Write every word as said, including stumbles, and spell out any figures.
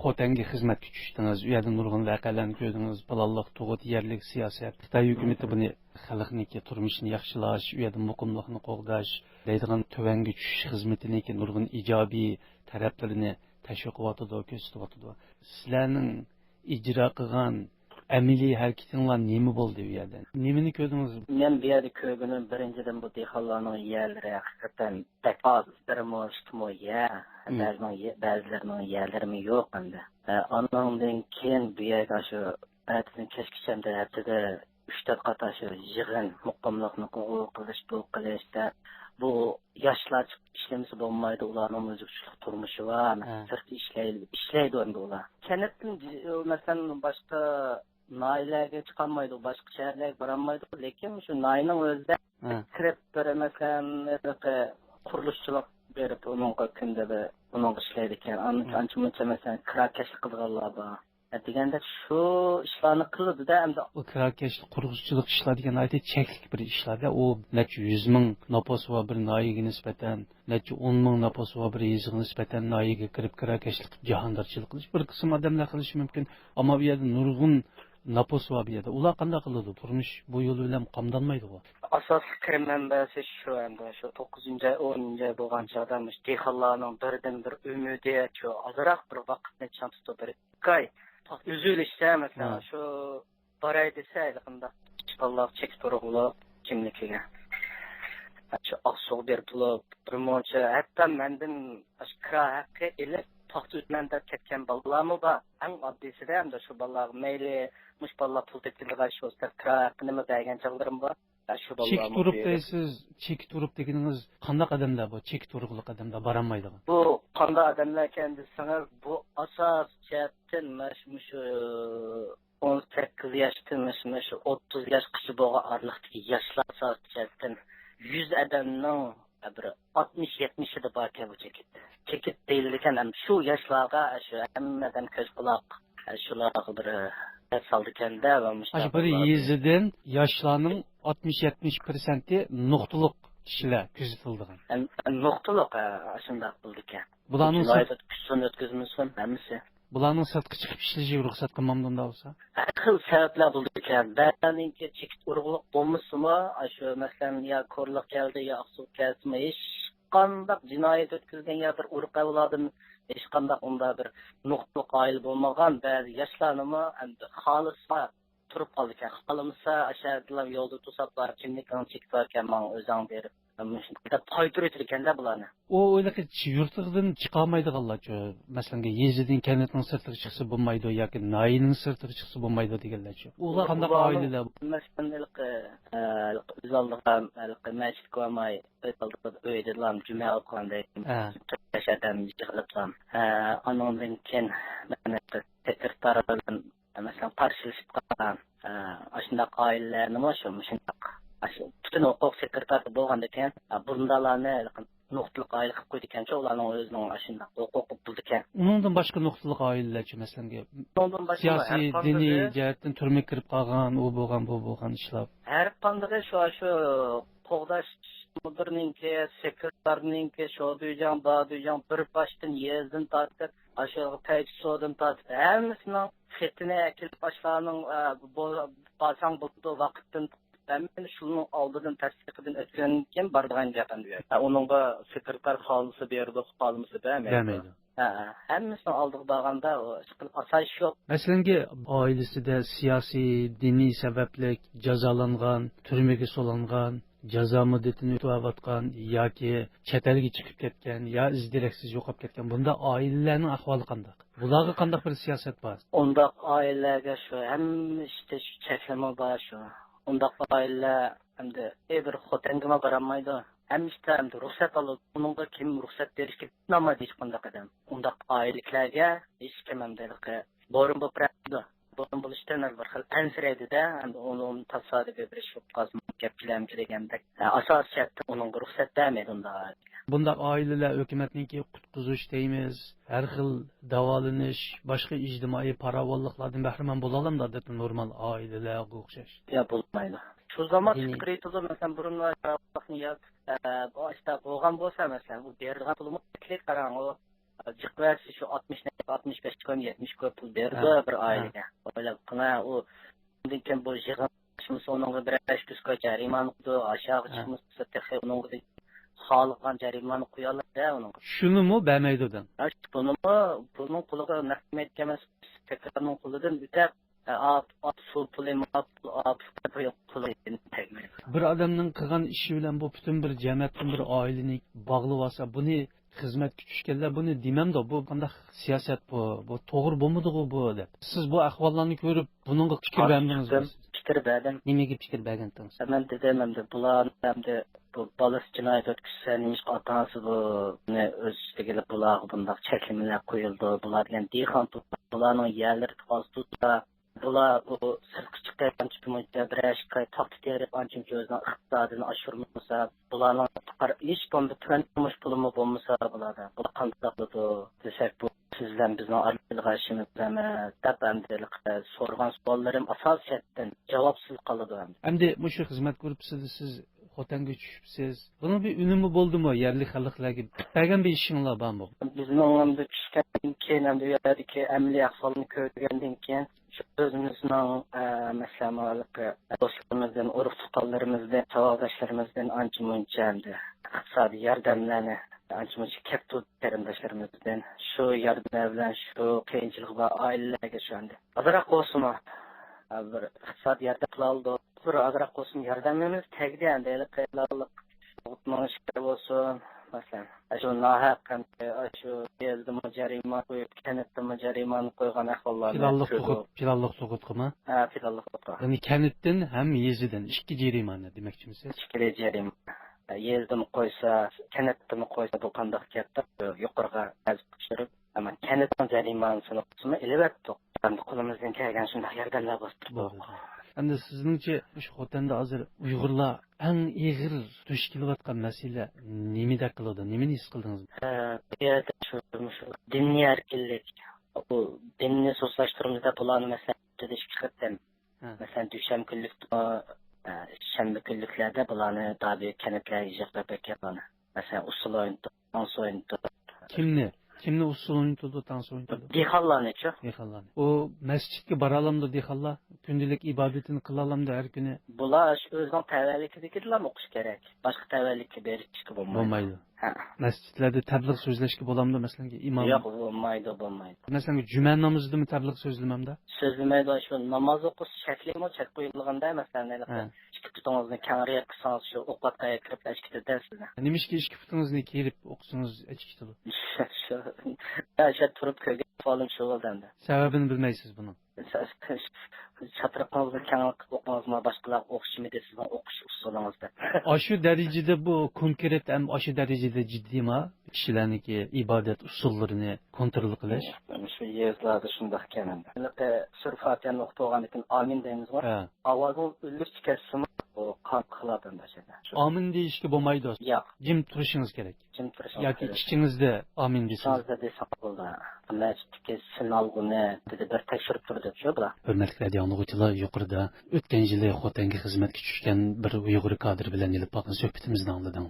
خوتەنگە خىزمەتكە چۈشتىڭىز، ئۇ يەردە نۇرغۇن ۋەقەلەرنى كۆردىڭىز، پىلانلىق تۇغۇت، يەرلىك سىياسەت. خىتاي ھۆكۈمىتى بۇنى خەلقنىڭكى تۇرمۇشىنى ياخشىلاش، ئۇ يەردە مۇقىملىقنى قوغداش دەيدىغان تۆۋەنگە چۈشۈش خىزمىتىنىڭكى نۇرغۇن ئىجابىي تەرەپلىرىنى تەشۋىق قىلىۋاتىدۇ، كۆرسىتىۋاتىدۇ. سىلەرنىڭ ئىجرا قىلغان ئەمەلىي ھەرىكىتىڭلار نېمە بولدى ئۇ يەردە؟ نېمىنى كۆردىڭىز؟ مەن بۇ يەردە كۆرگىنىم، بىرىنچىدىن، بۇ دېھقانلارنىڭ يەرلىرى ھەقىقەتەن بەك ئاز، بىرمۇ، ئىككىمۇ يەر. مم. بەزىنىڭ يە-، بەزىلىرىنىڭ يەرلىرىمۇ يوق ئەمدى. ئە، ئانىڭدىن كېيىن بۇ يەرگە شۇ ئەتىدىن كەچكىچە ئەمدى ھەپتىدە ئۈچ تۆت قاتار شۇ يىغىن، مۇقىملىقنى قوبۇل قىلىش، بۇ قىلىش دە، بۇ ياشلار چىقىپ ئىشلىمىسە بولمايدۇ، ئۇلارنىڭ ئۆزى ئۇچلۇق تۇرمۇشى بار. ھە. سىرتتا ئىشلەي-، ئىشلەيدۇ ئەمدى ئۇلار. كەنتتىن، مەسىلەن، باشقا ناھىيەلەرگە چىقالمايدۇ، باشقا شەھەرلەرگە بارالمايدۇ، لېكىن شۇ ناھىيەنىڭ ئۆزىدە ھە. كىرىپ بىر، مەسىلەن، ھېلىقى قۇرۇلۇشچىلىق بېرىپ، ئۇنىڭغا كۈندە بىر، ئۇنىڭغا ئىشلەيدىكەن. ئان-، ھە. ئانچە مۇنچە، مەسىلەن، كىراكەشلىك قىلىدىغانلار بار. ھە، دېگەندەك شۇ ئىشلارنى قىلىدۇ-دە ئەمدى. ئۇ كىراكەشلىك، قۇرۇلۇشچىلىق ئىشلار دېگەن ناھايىتى چەكلىك بىر ئىشلار-دە. ئۇ نەچچە يۈز مىڭ نوپۇسى بار بىر ناھىيەگە نىسبەتەن، نەچچە ئون مىڭ نوپۇسى بار بىر يېزىغا نىسبەتەن ناھىيەگە كىرىپ كىراكەشلىك قىلىپ جاھاندارچىلىق قىلىش بىر قىسىم ئادەملەر قىلىشى مۇمكىن. ئەمما بۇ يەردە نۇرغۇن نوپۇس بار بۇ يەردە. ئۇلار قانداق قىلىدۇ؟ تۇرمۇش بۇ يول بىلەن قامدالمايدىغۇ. ئاساسلىق كىرىم مەنبەسى شۇ ئەمدى، شۇ توققۇزىنچى ئاي، ئونىنچى ئاي بولغان چاغدا مۇشۇ دېھقانلارنىڭ بىردىنبىر ئۈمىدى شۇ ئازراق بىر ۋاقىتنى چىڭ تۇتۇپ، بىر ئىككى ئاي ئۈزۈلۈشسە، مەسىلەن، ھە. شۇ باراي دېسە، ھېلىقىنداق چىققانلار چېكىت ئۇرغۇلۇق كىملىكىگە. شۇ ئاقسۇغا بېرىپ تۇرۇپ، بىر مۇنچە، ھەتتا مەندىن ئاشۇ كىرا ھەققى ئېلىپ، پاختا ئۈزىمەن دەپ كەتكەن بالىلارمۇ بار. ئەڭ ئاددىيسىدە ئەمدى شۇ بالىلارغا مەيلى، مۇشۇ بالىلار پۇل تېپىۋېلىدىغان ئىش بولسا دەپ، كىرا ھەققىنىمۇ بەرگەن چاغلىرىم بار. شۇ بالىلارمۇ چېكىت ئۇرۇپ دەيسىز، چېكىت ئۇرۇپ دېگىنىڭىز قانداق ئادەملەر بۇ؟ چېكىت ئۇرغۇلۇق ئادەملەر، بارالمايدىغان. بۇ قانداق ئادەملەركەن دېسىڭىز، بۇ ئاساسىي جەھەتتىن مانا شۇ، مۇشۇ ئون سەككىز ياشتىن مۇشۇ، مۇشۇ ئوتتۇز ياشقىچە بولغان ئارىلىقتىكى ياشلار ئاساسىي جەھەتتىن يۈز ئادەمنىڭ بىر ئاتمىش يەتمىشىدا باركەن بۇ چېكىت. چېكىت دېيىلىدىكەن، ھەم شۇ ياشلارغا شۇ ھەممە ئادەم كۆز قۇلاق، شۇلارغا بىر دەپ سالىدىكەن-دە، ۋە مۇشۇنداق ئاشۇ بىر بالىلارنى. يېزىدىن ياشلارنىڭ ئاتمىش يەتمىش پىرسەنتى نۇقتىلىق كىشىلەر كۆزىتىلىدىغان. ھەم، ھەم نۇقتىلىق، ھە، ئاشۇنداق بولىدىكەن. بۇلارنىڭ جىنايەت سىرت- ئۆتكۈزسۇن، ئۆتكۈزمىسۇن، ھەممىسى. بۇلارنىڭ سىرتقا چىقىپ ئىشلىشىگە رۇخسەت قىلمامدۇ ئۇنداق بولسا؟ ھەر خىل سەۋەبلەر بولىدىكەن. بەزىلەرنىڭكى چېكىت ئۇرغۇلۇق بولمىسىمۇ، ئاشۇ مەسىلەن، يا كورلۇق كەلدى، يا ئاقسۇ كەلسىمۇ، ھېچقانداق جىنايەت ئۆتكۈزگەن يا بىر ئۇرۇق ئەۋلادىم، ھېچقانداق ئۇنداق بىر نۇقتىلىق ئائىلە بولمىغان بەزى ياشلارنىمۇ ئەمدى خالىسا تۇرۇپ قالىدىكەن. خالىمىسا، ئاشۇ يەردىلا يولدا توساپلا، كىملىكىڭ چېكىت باركەن، ماڭا ئۆزۈڭ بېرىپ، مۇشۇنداق دەپ قايتۇرۇۋېتىدىكەن-دە بۇلارنى. ئۇ ھېلىقى يۇرتىدىن چىقالمايدىغانلارچۇ؟ مەسىلەن، يېزىدىن، كەنتنىڭ سىرتىغا چىقسا بولمايدۇ ياكى ناھىيەنىڭ سىرتىغا چىقسا بولمايدۇ دېگەنلەرچۇ؟ ئۇلار قانداق ئۇلارنىڭ ئائىلىلەر؟ مەسىلەن، ھېلىقى، ئە، ھېلىقى ئۆز ئالدىغا، ھېلىقى مەسچىتكە بارماي، ئۆز ئالدىغا ئۆيدىلا جۈمە ئوقۇغاندەك، ھە. تۆت بەش ئادەم يىغىلىپلا. ھە، ئانىڭدىن كېيىن مەن سېكرېتار بىلەن مەسىلەن، قارشىلىشىپ قالغان، ئە، ئاشۇنداق ئائىلىلەرنىمۇ شۇ، مۇشۇنداق، ئاشۇ پۈتۈن ھوقۇق سېكرېتاردا بولغاندىكىن، ئە، بۇنداقلارنى نۇقتىلىق ئائىلە قىلىپ قويىدىكەنچۇ، ئۇلارنىڭ ئۆزىنىڭ ئاشۇنداق ھوقۇقى بولىدىكەن. ئۇنىڭدىن باشقا نۇقتىلىق ئائىلىلەرچۇ، مەسىلەن، ئۇنىڭدىن باشقا سىياسىي، ھەر قاندىقى دىنىي جەھەتتىن تۈرمىگە كىرىپ قالغان، ئۇ بولغان، بۇ بولغان ئىشلار. ھەر قاندىقى شۇ، شۇ قوغداش مۇدىرىنىڭكى، سېكرېتارنىڭكى، شودۇيجاڭ، بادۇيجاڭ بىر باشتىن يېزىدىن تارتىپ، ئاشۇ پەيچىسودىن تارتىپ ھەممىسىنىڭ خېتىنى ئەكېلىپ، ئاشۇلارنىڭ، ئە، بو-، بارساڭ بولىدۇ، ۋاقىتتىن ھەممىنى شۇنىڭ ئالدىدىن، تەستىقىدىن ئۆتكەندىن كېيىن بارىدىغان گەپ ئەمدى. ھە، ئۇنىڭغا سېكرېتار خالىسا بېرىدۇ، خالىمىسا بەرمەيدۇ. بەرمەيدۇ. ھە، ھە. ھەممىسىنىڭ ئالدىغا بارغاندا ئۇ ئىشقىلىپ ئاسايىش يوق. مەسىلەنكى، ئائىلىسىدە سىياسىي، دىنىي سەۋەبلىك جازالانغان، تۈرمىگە سولانغان، جازا مۇددىتىنى ئۆتەۋاتقان ياكى چەت ئەلگە چىقىپ كەتكەن يا ئىز دېرەكسىز يوقاپ كەتكەن بۇنداق ئائىلىلەرنىڭ ئەھۋالى قانداق؟ بۇلارغا قانداق بىر سىياسەت بار؟ ئۇنداق ئائىلىلەرگە شۇ ھەممە ئىشتا شۇ چەكلىمە بار شۇ. ئۇنداق ئائىلىلەر ئەمدى ئەي بىر خوتەنگىمۇ بارالمايدۇ. ھەممە ئىشتا ئەمدى رۇخسەت ئالىدۇ. ئۇنىڭغا كىم رۇخسەت بېرىشكە ئىنانمايدۇ ھېچقانداق ئادەم. ئۇنداق ئائىلىلەرگە ھېچكىم ئەمدى ھېلىقى بورون بولۇپ بېرەلمەيدۇ. بۇنىڭ بولۇشىدىن بىر خىل ئەنسىرەيدۇ-دە، ئەمدى ئۇنىڭ تاسادىپىي بىر ئىش بولۇپ قالسىمۇ گەپ كېلەرمىكىن دېگەندەك. ئاساسىي شەرتتە ئۇنىڭغا رۇخسەت بەرمەيدۇ ئۇنداق ئائىلىگە. بۇنداق ئائىلىلەر ھۆكۈمەتنىڭكى قۇتقۇزۇش دەيمىز، ھەر خىل داۋالىنىش، باشقا ئىجتىمائىي پاراۋانلىقلاردىن بەھرىمەن بولالامدۇ ئادەتتە نورمال ئائىلىلەرگە ئوخشاش؟ يا، بولمايدۇ. شۇ زامان دىنىي. پىكرى ئېيتىلىدۇ، مەسىلەن، بۇرۇنلا پاراۋانلىقنى يا، ئە، بۇ ئىشتا بولغان بولسا، مەسىلەن، ئۇ بېرىدىغان پۇلىمۇ كېلىپ قاراڭ، ئۇ جىق بەرسە شۇ ئاتمىش، ئاتمىش بەش كوي، يەتمىش كوي پۇل بېرىدۇ ھە، بىر ھە. ئائىلىگە. ئويلاپ بېقىڭ، ھە، ئۇ ئۇندىن كېيىن بۇ يىغىن چىقمىسا ئۇنىڭغا بىر ئەشكۈس كوي جەرىمانە قىلىدۇ، ئاشۇغا ھە. چىقمىسا تېخى ئۇنىڭغا خالىغان جەرىمانە قويالىدۇ ئۇنىڭغا. شۇنىمۇ بەرمەيدۇ دەڭ. ھە، بۇنىمۇ، بۇنىڭ قولىغا نەق مەيدان ئەمەس، پەقىرنىڭ قولىدىن ئۆتەپ، ئاپ، ئاپ، سۇ پۇلى، ماپ، ئاپ، پۇلى تەگمەيدۇ. بىر ئادەمنىڭ قىلغان ئىشى بىلەن بۇ پۈتۈن بىر جەمەتتىن بىر ئائىلىنى باغلىۋالسا، بۇنى خىزمەتكە چۈشكەنلەر بۇنى دېمەمدۇ، بۇ قانداق سىياسەت بۇ، بۇ توغرا بولمىدىغۇ بۇ دەپ. سىز بۇ ئەھۋاللارنى كۆرۈپ، بۇنىڭغا پىكىر قارشى بەرمىدىڭىزمۇ چىقتىم، سىز؟ پىكىر بەردىم. نېمىگە پىكىر بەرگەنتىڭىز؟ مەن دېدىم، ئەمدى بۇلار، ئەمدى بۇ بالىسى جىنايەت ئۆتكۈزسە، نېمىشقا ئاتا-ئانىسى بۇنى ئۆز ئۈستىگە ئېلىپ، بۇلارغا بۇنداق چەكلىمىلەر قويۇلىدۇ؟ بۇلار دېگەن دېھقان، بۇلارنىڭ يەرلىرى ئاز تۇرسا، بۇلار بۇ سىرتقا چىقىپ، ئانچە مۇنچە بىرەر ئىككى ئاي تاختا تېرىپ، ئانچە مۇنچە ئۆزىنىڭ ئىقتىسادىنى ئاشۇرمىسا، بۇلارنىڭ قار-، ھېچ بولمىسا تۆۋەن تۇرمۇش پۇلىمۇ بولمىسا، بۇلاردا بۇلار قانداق بولىدۇ دېسەك، بۇ سىز بىلەن بىزنىڭ ئارىلىق ئىشىمىز ئەمەس دەپ، ئەمدى سورىغان سوئاللىرىم ئاساسىي جەھەتتىن جاۋابسىز قالىدۇ ئەمدى. ئەمدى مۇشۇ خىزمەت گۇرۇپپىسىدا سىز خوتەنگە چۈشۈپسىز. بۇنىڭ بىر ئۈنۈمى بولدىمۇ؟ يەرلىك خەلقلەرگە بەرگەن بىر ئىشىڭلار بارمۇ؟ بىزنىڭ ئەمدى چۈشكەندىن كېيىن، ئەمدى ئۇ يەردىكى ئەمەلىي ئەھۋالنى كۆرگەندىن كېيىن، شۇ ئۆزىمىزنىڭ، ئە، مەسىلەن، ھېلىقى دوستلىرىمىزدىن، ئۇرۇق-تۇغقانلىرىمىزدىن، ساۋاقداشلىرىمىزدىن ئانچە-مۇنچە ئەمدى ئىقتىسادىي ياردەملەرنى ئانچە-مۇنچە كەپتۇ قېرىنداشلىرىمىزدىن. شۇ ياردەملەر بىلەن شۇ قىيىنچىلىقى بار ئائىلىلەرگە شۇ ئەمدى ئازراق بولسىمۇ، ئە، بىر ئىقتىسادىي ياردەم قىلالىدۇق. بىر ئازراق بولسىمۇ ياردەملىرىمىز تەگدى ئەمدى ھېلىقى پىلانلىق سۇغۇرتىنىڭ ئىشلىرى بولسۇن، مەسىلەن، شۇ ناھەق ئەمدى شۇ يېزىدىمۇ جەرىمانە قويۇپ، كەنتتىمۇ جەرىمانە قويغان ئەھۋاللارنى پىلانلىق كۆردۇق. سۇغۇت، پىلانلىق سۇغۇتقىمۇ؟ ھە، پىلانلىق سۇغۇتقا. يەنى كەنتتىن ھەم يېزىدىن ئىككى جەرىمانە دېمەكچىمىسىز؟ ئىككىلى جەرىمانە. يېزىدىمۇ قويسا، كەنتتىمۇ قويسا، بۇ قانداق گەپ دەپ يۇقىرىغا ئەرز قىلىپ، ئەمما كەنتنىڭ جەرىمانىسىنى قىسمى ئېلىۋەتتۇق. ئەمدى قولىمىزدىن كەلگەن شۇنداق ياردەملەر بولسا بولدى. ئەمدى سىزنىڭچە مۇشۇ خوتەندە ھازىر ئۇيغۇرلار ئەڭ ئېغىر دۇچ كېلىۋاتقان مەسىلە نېمىدەك قىلىدۇ؟ نېمىنى ھېس قىلدىڭىز؟ ئە، بۇ يەردە شۇ، مۇشۇ دىنىي ئەركىنلىك، بۇ دىننى سۇسلاشتۇرىمىز دەپ بۇلارنى، مەسىلەن، ھەپتىدە ئىككى قېتىم، ھە. مەسىلەن، دۈشەنبە كۈنلۈكتىمۇ، ئە، شەنبە كۈنلۈكلەردە بۇلارنى دادى كەنتلەرگە يىغىپ ئەكەپ، مەسىلەن، ئۇسسۇل ئوينىتىپ، تانسا ئوينىتىپ. كىمنى؟ كىمنى ئۇسسۇل ئوينىتىدۇ، تانسا ئوينىتىدۇ؟ دېھقانلارنىچۇ؟ دېھقانلارنى. ئۇ مەسچىتكە بارالامدۇ دېھقانلار؟ كۈندىلىك ئىبادىتىنى قىلالامدۇ ھەر كۈنى؟ بۇلار شۇ ئۆزىنىڭ تەۋەلىكىدىكىدىلا ئوقۇش كېرەك. باشقا تەۋەلىككە بېرىشكە بولمايدۇ. بولمايدۇ. ھە. مەسچىتلەردە تەبلىغ سۆزلەشكە بولامدۇ، مەسىلەن، ئىمام؟ ياق، بولمايدۇ، بولمايدۇ. مەسىلەن، جۈمە نامىزىدىمۇ تەبلىغ سۆزلىمەمدۇ؟ سۆزلىمەيدۇ، شۇ ناماز ئوقۇش شەكلىمۇ چەك قويۇلغاندا، مەسىلەن، ھە. ئىككى پۇتىڭىزنى كەڭرى قىلسىڭىز، شۇ ئوقلاتقان يەرگە كىرىپ ئەچكىتىدۇ سىزنى. نېمىشقا ئىككى پۇتىڭىزنى كېرىپ ئوقۇسىڭىز ئەچكىتىدۇ؟ شۇ، شۇ تۇرۇپ كۆرگەن سوئالىم شۇ بولدى ئەمدى. سەۋەبىنى بىلمەيسىز بۇنىڭ؟ چاترىقىڭىزنى كەڭ قىلىپ ئوقۇڭىزمۇ، باشقىلارغا ئوخشىمىدى سىزنىڭ ئوقۇش ئۇسۇلىڭىز دەپ. ئاشۇ دەرىجىدە بۇ كونكرېت ھەم ئاشۇ دەرىجىدە جىددىيما كىشىلەرنىڭكى ئىبادەت ئۇسۇللىرىنى كونترول قىلىش؟ شۇ يېزىلاردا شۇنداق ئىكەن ئەمدى. ھېلىقى سۈرە فاتىھەنى ئوقۇپ بولغاندىن كېيىن ئامىن دەيمىزغۇ. ھە. ئاۋازىڭىز ئۈنلۈكچە كەتسىمۇ، ئۇ قان قىلىدۇ ئەمدى. ئاشۇ يەردە ئامىن دېيىشكە بولمايدۇ. ياق. جىم تۇرۇشىڭىز كېرەك. جىم تۇرۇشىڭىز ياكى كېرەك. ئىچىڭىزدە ئامىن دېسىڭىز. ئىچىڭىزدە دېسىڭىز بولىدۇ. مەسچىتتىكى سىنالغۇنى دېدى، بىر تەكشۈرۈپ تۇرىدۇ، شۇ بۇلار. ھۆرمەتلىك رادىئو ئاڭلىغۇچىلار، يۇقىرىدا ئۆتكەن يىلى خوتەنگە خىزمەتكە چۈشكەن بىر ئۇيغۇر كادىر بىلەن ئېلىپ بارغان سۆھبىتىمىزنى ئاڭلىدىڭلار.